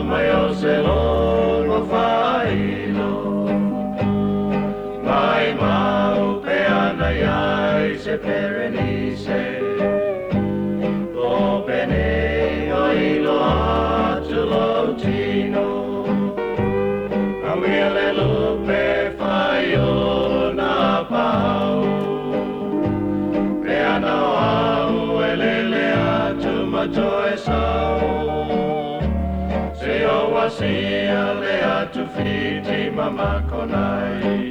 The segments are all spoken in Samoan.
mai o se logo whailo. Mai mau pe ana iai se perenise. O pene o ilo atu lo tino. Amuia le lupe whai o nā pau. Pe ana o au e lele atu matoe sau. Se o wasia le atu fiti mamakonai.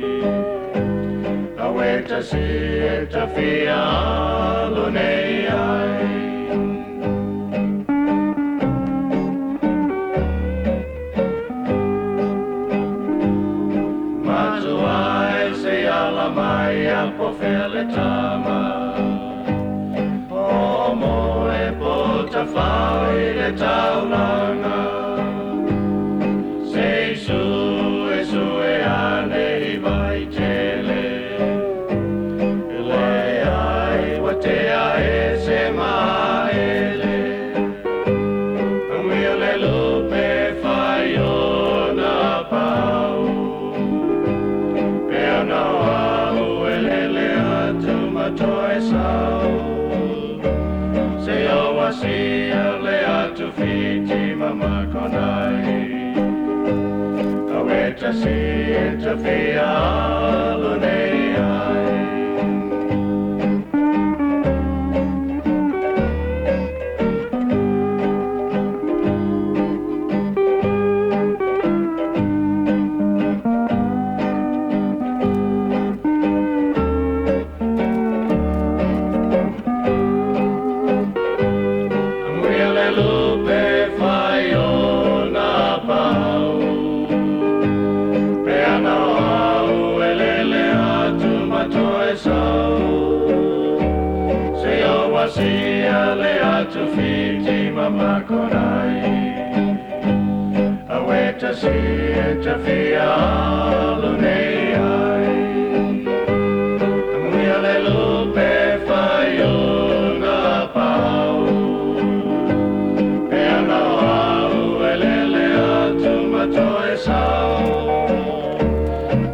Aweta si e tawhia alu nei ai. Matuai se ala mai a po fele tama. O moe po tawhau i le taulanga. Se su e su e ane i vai tele. Le ai wa te a e se maele. Amuia le lupe whai o nā pau. Pe ana o au e lele atu matoe sau. Se o wasia le atu fiti mamakonai. Aweta si e tawhia alu nei ai. Amuia le lupe whai o nā pau. Pe ana o au e lele atu matoe sau. Se o wasia le atu fiti mamakonai. Aweta si e tawhia alu nei ai. Amuia le lupe whai o nā pau. Pe ana o au e lele atu matoe sau.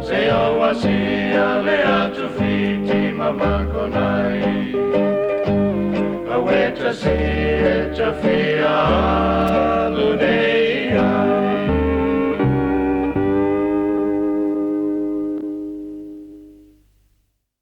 Se o wasia le atu fiti mamakonai. Aweta si e tawhia alu nei.